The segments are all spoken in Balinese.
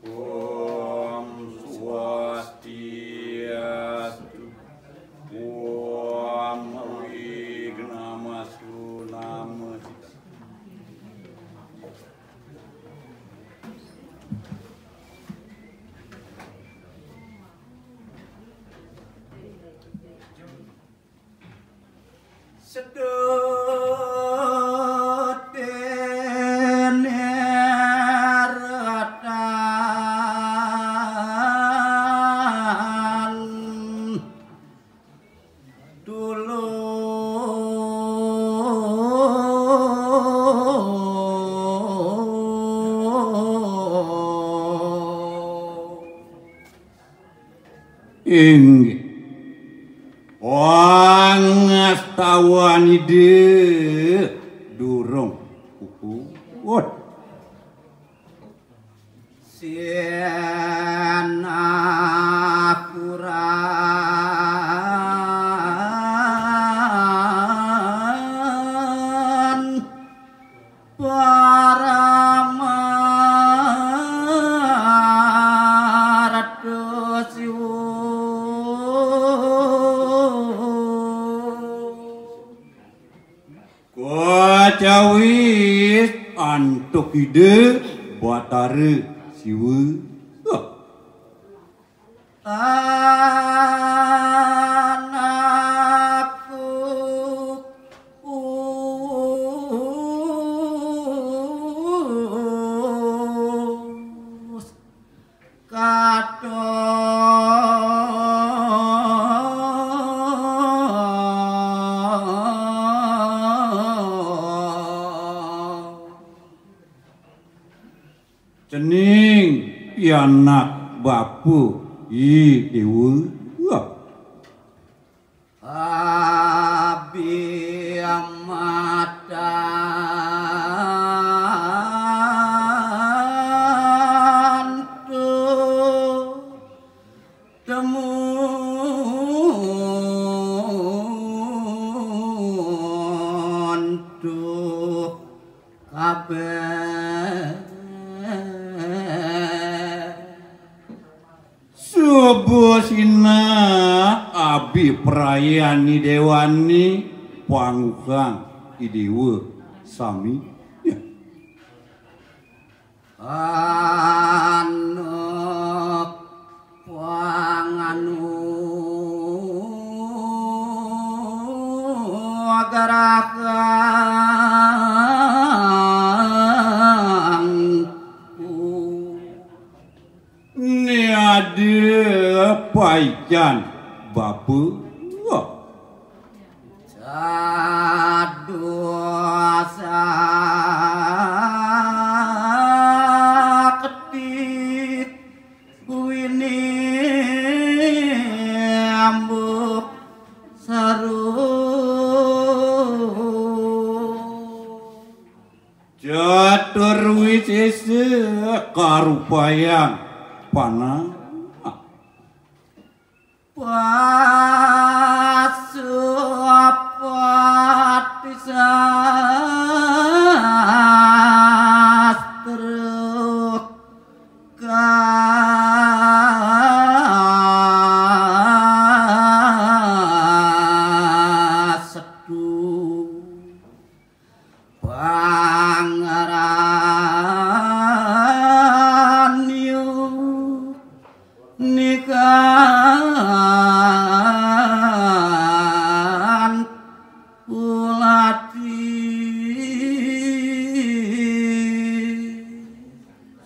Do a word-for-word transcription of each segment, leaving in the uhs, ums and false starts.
Om Swastiastu. Om Wignamastu Namo. Sedot deneratan dulu. Inggih. Pangastawan Ida durung puput. Sinapuran Paramarta Siwa. Kacawis antuk Ida Batara Siwa. Anakku us katon. Cening pianak bapa i Dewa. Abi matan tu temu tu kabeh. Suba sinah abi prayan i Dewa ni panguhang i Dewa sami. Ya. Anak panganu agarahangku. Ni ada paican bapa. Wah. Sadosa ketik kuini ambuk saru. Catur wisesa karupayang panah. Pasupati sastra kasetu. Pangaran yu nikan ulati.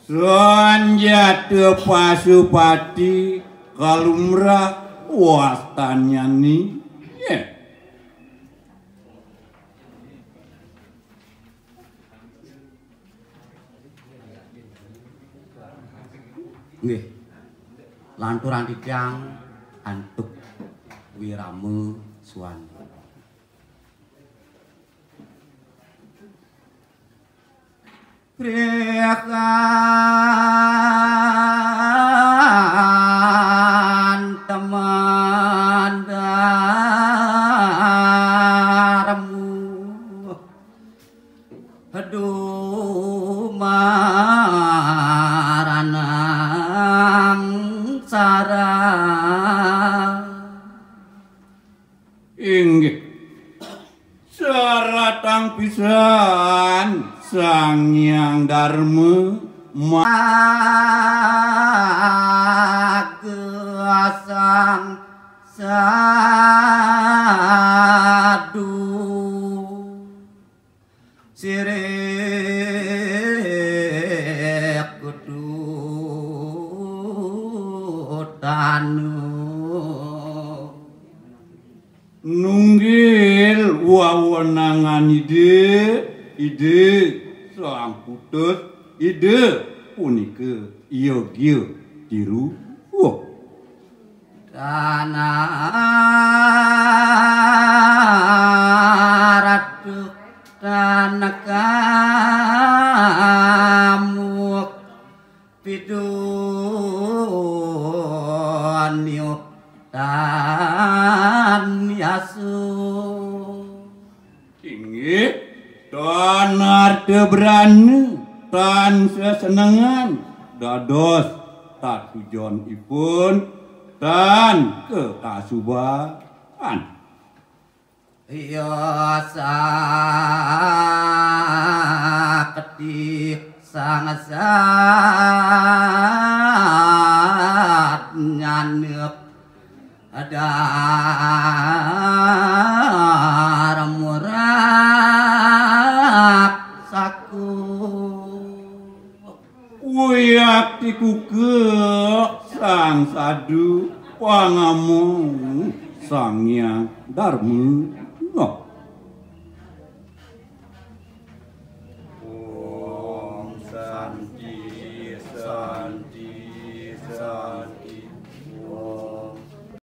Sanjata Pasupati kalumrah wastanyane. Nggih. Nggih. Lanturang titiang antuk wirama suwandi. Priyakan teman darmu. Aduh, marana. San Sang Hyang Darma maga sang sadu sirih kudu tanu. Nunggil wawenangan Ida, Ida Sang Putus, Ida punika yogia tiru. Wah. Tanah ratu tanah kamu pidun niuh tan yasu. Inggih, tan arta brana, tan sesenengan, dados tatujon ipun, tan kekasubahan. Iya sakti sang sat nyanep Adar murak saku. Uyak tikuke sang sadu pangamong Sang Hyang Darma. Noh. Om Santi, Santi, Santi.